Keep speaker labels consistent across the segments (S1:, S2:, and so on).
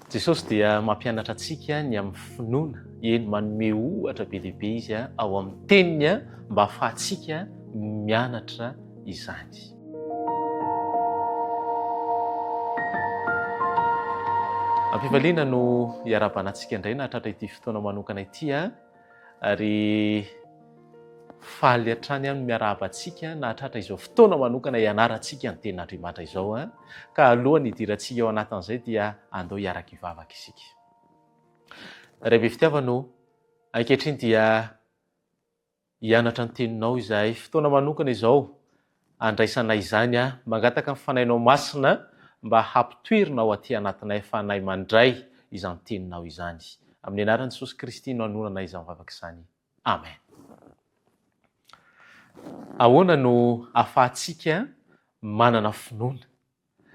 S1: Jesosy dia mampianatra antsika ny amin'ny finoana, eny manome ohatra be dia be Izy ao amin'ny teniny mba hahafahantsika mianatra izany. Am-pifaliana no iarahabana antsika indray nahatratra ity fotoana manokana ity ary Faly hatrany aho ny miarahaba antsika nahatratra izao fotoana manokana hianarantsika ny Tenin'Andriamanitra izao. Ka alohan'ny hidirantsika ao anatin'izay dia andao hiaraka hivavaka isika. Ray be fitiavana ô, ankehitriny dia hianatra ny Teninao izahay. Fotoana manokana izao andraisanay izany. Mangataka ny Fanahinao Masina mba hampitoerina ao aty anatinay Fanahy mandray izany Teninao izany. Amin'ny anaran'i Jesosy Kristy no anonanay izany vavaka izany. Amen. Ahoana no ahafahantsika manana finoana?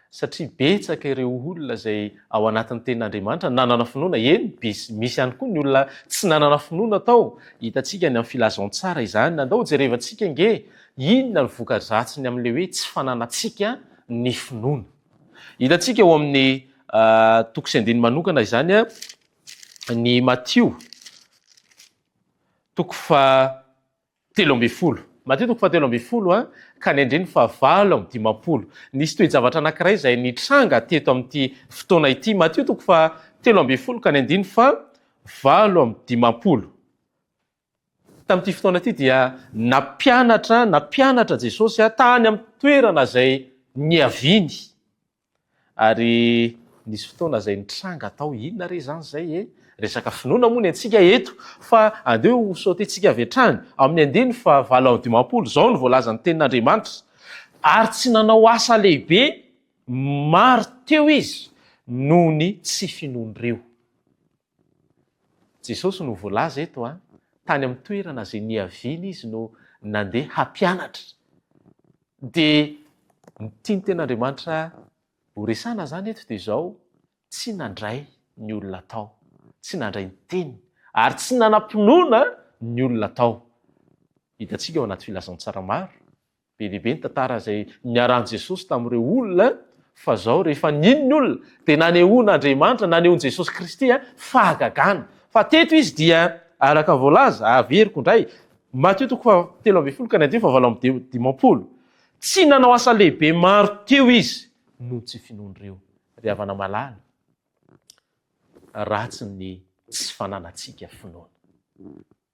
S1: Satria betsaka ireo olona izay ao anatin'ny tenin'Andriamanitra nanana finoana, eny, misy ihany koa ny olona tsy nanana finoana tao. Hitantsika ny amin'ny filazantsara izany. Andao hojerevantsika ange inona ny voka-dratsiny amin'ilay hoe tsy fananantsika ny finoana. Hitantsika ao amin'ny toko sy andininy manokana izany ny Matio toko faha 13. Matio toko faha 13 a, ka ny andininy faha 58. Nisy toe-javatra anankiray izay nitranga teto amin'ity fotoana ity. Matio toko faha 13 ka ny andininy faha 58. Tamin'ity fotoana ity dia nampianatra nampianatra Jesosy tany amin'ny toerana izay niaviany. Ary nisy fotoana izay nitranga tao, inona re izany izay e? Resaka finoana moa ny antsika eto, fa andeha ho sauter-tsika avy hatrany amin'ny andininy faha 58, izao no voalazan'ny tenin'Andriamanitra, Ary tsy nanao asa lehibe maro teo izy noho ny tsy finoan'ireo. Jesosy no voalaza eto an, tany amin'ny toerana izay niaviany izy no nandeha hampianatra. Dia ny tian'ny tenin'Andriamanitra ho resahana izany eto dia izao, tsy nandray ny olona tao, tsy nandray ny teniny, ary tsy nanam-pinoana ny olona tao. Hitantsika ao anaty filazantsara maro Be dia be ny tantara izay niarahan'i Jesosy tamin'ireo olona fa izao rehefa nino ny olona dia nanehoan'Andriamanitra, nanehoan'i Jesosy Kristy fahagagana. Fa teto izy dia araka ny voalaza, averiko indray, Matio toko faha 13 ka ny andininy faha 58. Tsy nanao asa lehibe maro teo izy noho ny tsy finoan'ireo. Ry havana malala, ratsy ny tsy fananantsika finoana.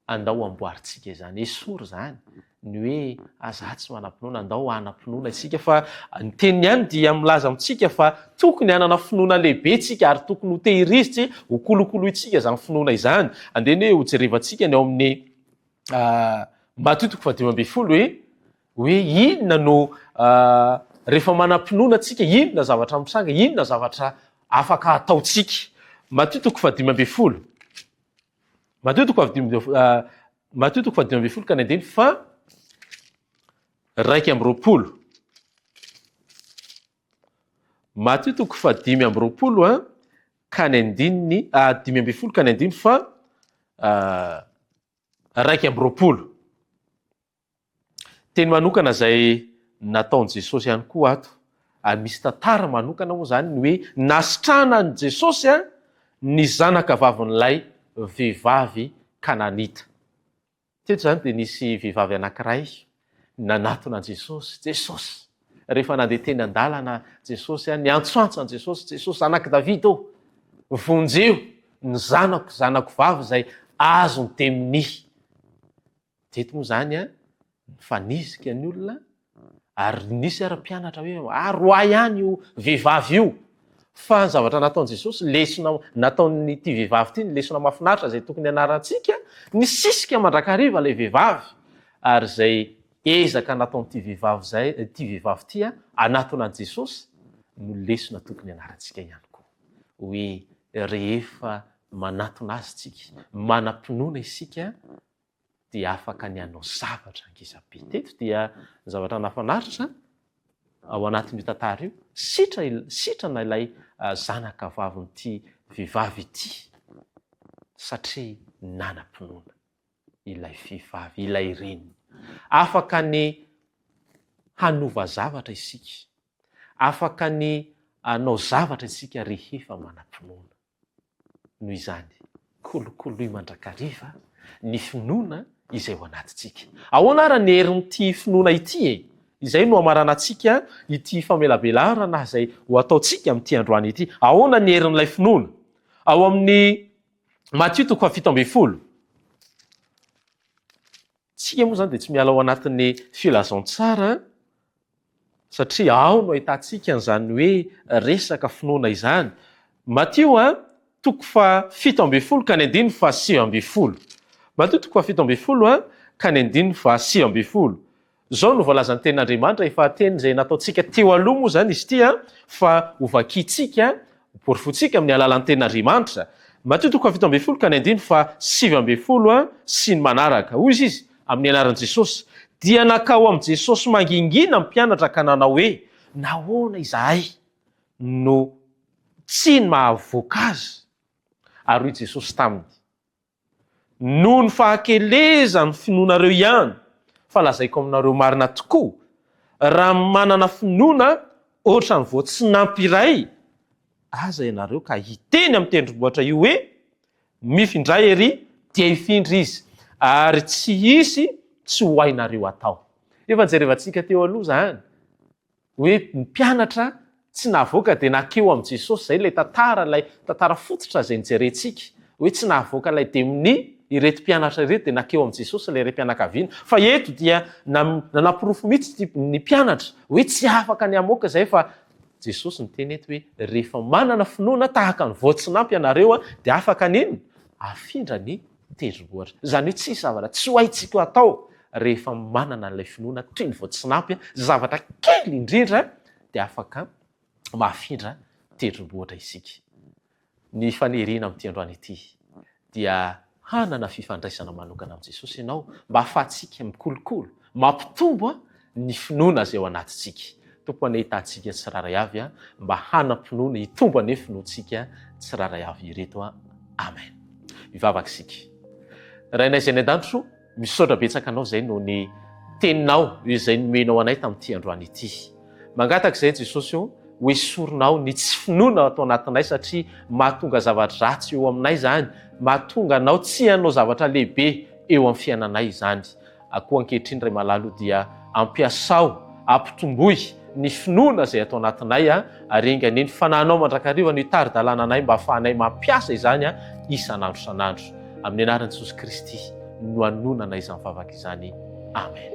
S1: Andao amboarintsika izany, esory izany ny hoe aza tsy manam-pinoana, andao hanam-pinoana isika fa ny teniny ihany dia milaza amintsika fa tokony hanana finoana lehibe isika ary tokony ho tehirizitsy, ho kolokolointsika izany finoana izany. Andeha anie ho jerevantsika ny ao amin'ny Matio toko faha-15 hoe hoe inona no rehefa manam-pinoana tsika, inona zavatra mitranga, inona zavatra afaka ataontsika. Matio toko faha-15. Matio toko fahadimy Matio toko faha-15 ka ny andininy faha 21. Matio toko faha-25 a ka ny andininy 15 ka ny andininy faha 21. Teny manokana izay nataon'i Jesosy ihany koa ato, ary misy tantara manokana moa izany ny hoe nasitranan'i Jesosy ny zanakavavin'ilay vehivavy Kananita. Teto izany dia nisy vehivavy anankiray nanatona an'i Jesosy, Jesosy! Rehefa nandeha teny an-dalana Jesosy, niantsoantso an'i Jesosy, Jesosy zanak'i Davida ô, vonjeo ny zanako, zanako vavy izay azon'ny demonia. Teto moa izany an, nifanizika ny olona ary nisy ary mpianatra hoe ah roahy ihany io vehivavy io. Fa ny zavatra nataon'i Jesosy, lesona nataon'ity vehivavy ity, ny lesona mahafinaritra izay tokony hianarantsika, nisisika mandrakariva ilay vehivavy ary izay ezaka nataon'ity vehivavy izay, ity vehivavy ity hanatona an'i Jesosy no lesona tokony hianarantsika ihany koa. Hoe rehefa manatona Azy tsika, manam-pinoana isika, dia afaka ny hanao zavatra ngeza be. Teto dia ny zavatra nahafinaritra ao anatin'io tantara io, sitra sitrana ilay zanaka vavin'ity vehivavy ity satria nanam-pinoana ilay vehivavy, ilay reniny. Afaka ny hanova zavatra isika, afaka ny hanao zavatra isika rehefa manam-pinoana. Noho izany, kolokoloy mandrakariva ny finoana izay ao anatintsika. Ahoana ara ny herin'ity finoana ity e? Izay no hamaranantsika ity famelabelarana izay ho ataontsika amin'ity androany ity. Ahoana ny herin'ilay finoana? Ao amin'ny Matio toko faha-17. Tsika moa izany dia tsy miala ao anatin'ny filazantsara satria ao no ahitantsika an'izany hoe resaka finoana izany. Matio a, toko faha-17 ka ny andininy faha-19. Matio toko faha-17 a, ka ny andininy faha-19. Izao no voalazan'ny tenin'Andriamanitra, efa teny izay nataontsika teo aloha moa izany izy ity a, fa hovakintsika, hoporofointsika amin'ny alalan'ny tenin'Andriamanitra. Matio toko faha-17 ka ny andininy faha-19 sy ny manaraka. Hoy izy, Amin'ny anaran'i Jesosy. Dia nankao amin'i Jesosy mangingina ny mpianatra ka nanao hoe, Nahoana izahay no tsy mahavoaka azy? Ary hoy Jesosy taminy, Noho ny fahakelezan'ny finoanareo ihany, fa lazaiko aminareo marina tokoa, raha manana finoana hoatran'ny voatsinampy iray aza ianareo ka hiteny amin'ny tendrombohitra io hoe, Mifindra ery, dia hifindra izy, ary tsy hisy tsy ho hainareo atao. Efa nijerevantsika teo aloha izany. Hoe ny mpianatra tsy nahavoaka dia nankeo amin'i Jesosy, izay ilay tantara, ilay tantara fototra izay nojerentsika, hoe tsy nahavoaka ilay demonia ireto mpianatra ireto dia nankeo amin'i Jesosy ilay raim-pianakaviana. Fa eto dia nanaporofo mihitsy ity ny mpianatra hoe tsy afaka ny hamoaka izay fa Jesosy niteny eto hoe rehefa manana finoana tahaka ny voatsinampy ianareo dia afaka ny inona? Afindra ny tendrombohitra. Izany hoe tsisy zavatra tsy ho haintsika atao rehefa manana an'ilay finoana toy ny voatsinampy, zavatra kely indrindra dia afaka mahafindra tendrombohitra isika. Ny faniriana amin'ity androany ity dia hanana fifandraisana manokana amin'i Jesosy ianao mba hahafahantsika mikolokolo, mampitombo ny finoana izay ao anatintsika. Tompo anie hitahantsika tsirairay avy mba hanam-pinoana, hitombo anie finoantsika tsirairay avy ireto. Amen. Hivavaka isika. Rainay izay any an-danitra o, misaotra betsaka anao izay noho ny teninao izay nomenao anay tamin'ity androany ity. Mangataka izay Jesosy o, ho esorinao ny tsy finoana ato anatinay satria mahatonga zava-dratsy eo aminay izany, mahatonga anao tsy hanao zavatra lehibe eo amin'ny fiainanay izany. Koa ankehitriny Ray malala o dia ampiasao, ampitomboy ny finoana izay ato anatinay ary enga anie ny Fanahinao mandrakariva no hitari-dalàna anay mba ahafahanay mampiasa izany isan'andro isan'andro. Amin'ny anaran'i Jesosy Kristy no anonanay izany vavaka izany. Amen.